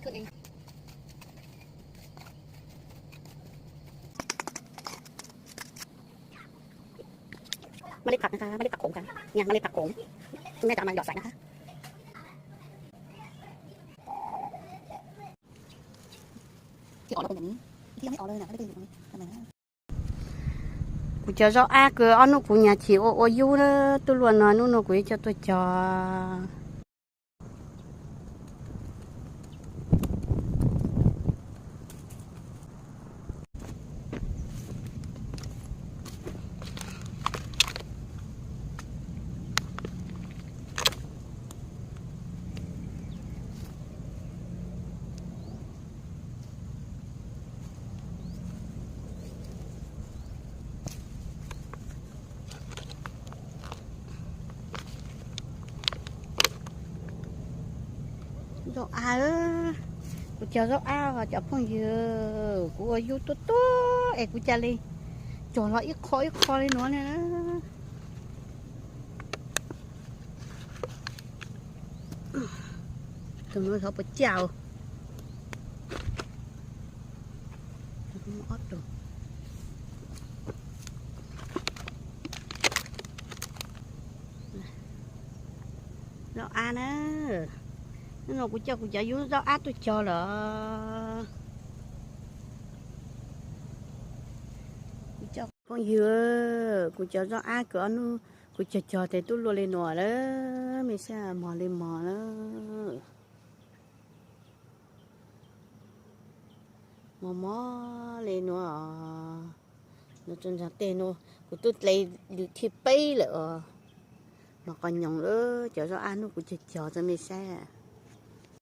Maj lej phaj, maj lej phaj khoom, maj lej phaj khoom, nej cov mas yom xaim na. Kuv cov zaub ab kws ob hnub kuv nyam chim ua ua yub na, tuj luaj no hnub no kuv yuav coj tuaj cog. Zaub ab, kuv cog zaub ab os cov phooj ywg, kuv ua yub tuaj tuaj es kuv ca li cog los ib qho ib qho li nuav na. Tus nuav xyov puas caj. Zaub ab na, hnub no kuv coj kuv cov yub zaub ab tuaj cog lawm. Kuv cov phooj ywg, kuv cov zaub ab kws ob hnub kuv cog cog tes tub luaj li nuav lawm, mej saib mog li mog lawm. Mos mos li nuav, nuav tsuas ntsag teg nuav kuv tub dle lwm thib peb lawm os. Mos qos nyoos lawm, cov zaub ab hnub kuv cog cog rau mej saib.